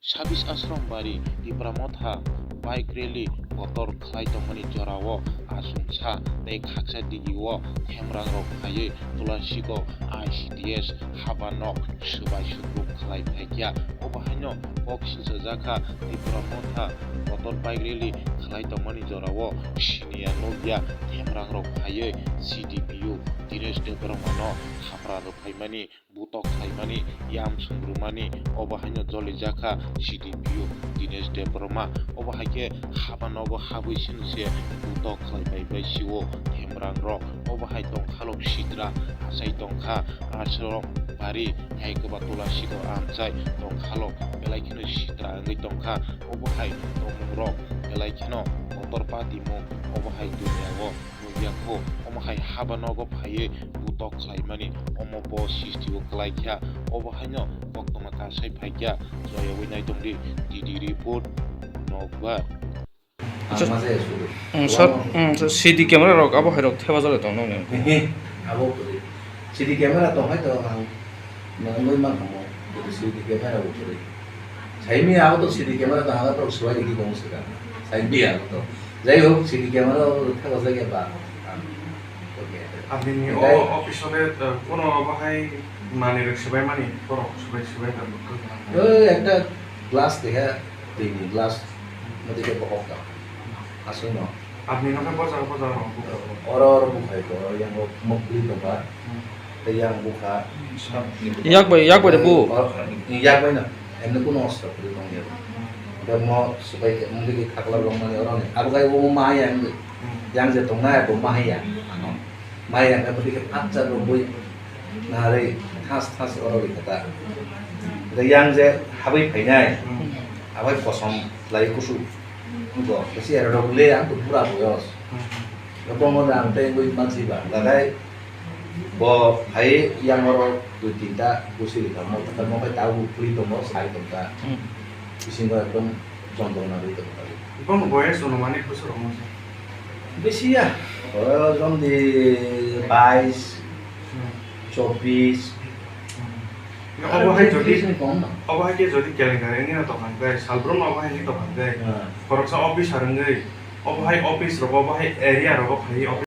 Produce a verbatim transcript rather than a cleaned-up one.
Sabis Ashram Bari, Tipra Motha, bike rally kotor khlai tongmani jorao achomsa tei khaksa digio themrangrok phaiwi Tulashikok I C D S haba nok swbai sukruk khlai phaikha. Obo haino kok silchajakha Tipra Motha kotor bike rally khlai tongmani jorao siniya nokya themrangrok phaiwi C D P O Dinesh Debbarmano hapra rwphaimani, butok khlaimani, yam sungrumani, obo haino jolijakha C D P O Dinesh Debbarma. Obo hai khe haba nogo habwi sini se butok khlaipai bai sio themrangrok. Obo hai tongkhalok sitra achai tongkha, Ashram Bari hai kwba Tulashikok amchai tongkhalok belai kheno sitra wngwi tongkha. Obo hai tongmungrok belai kheno kotor patimung, obo hai duniao nukya kho. Omo hai haba nogo phaiwi butok khlaimani omo bo srishti o kwlai kha. Obo haino koktwma kasai phaikha, joyawi naitongdi T D report nokbar. Acha, ang masa ya sudu. Mm, sir, mm, sir, C D camera rok abo hai rok theba jole tong nong nang. Abo kuri. C D camera tong hai to ang nangwi man kamo. Kuri C D camera bo kuri. Saimi abo to C D camera to haga to suwai di kong sika. Saimi abo to. Jai hok, C D camera bo theba jage ba. Ang. Okay. Apni ni o office le, uh, kono bahai mani rok subai mani, borok subai subai da. Oi, ekta glass deha. Twi ni glass mati khe bohok ka. Aswk no. Apni no khe bojar bojar rok buka. Oro oro bukhai ko, oro yang rok mokli tongba. Hmm. Tei yang bukha. Yak bai, yak bai de bu. Yak bai no. Emni kuno osto kri tong ya. Da mo subai ke mungki khakla rong mani oro ni. Abo kai bo ma yang. Hmm. Yang je tong na bo ma ya. Ano. Mai rang khe bwtwi khe phatsa rwbwi narwi thas thas oro rwi kha ta. Tei yang je habwi phainai, abai kosom lai kusu. Bo kesi era rok le ang to pura boyos. Bo mo rang tei bwi mansi ba, lagai bo phai yang oro dui tinta kusi rikha, mo ta mo bai ta u phui tongo, sai tongkha. Bisingo ekdom Jontona rwi tongkha. Bono boyes onumani bwswk rok masa? Bisi ya. O jomdi bais, Hmm. chobis. Hmm. Aro Obo hai jodi, chobis ni kong no. Obo hai khe jodi calendar wngwi no tongkha khe, salbrum obo hai wngwi tongkha khe, Hmm. khoroksa officer wngwi, obo hai office rogo, obo hai area rogo phaiwi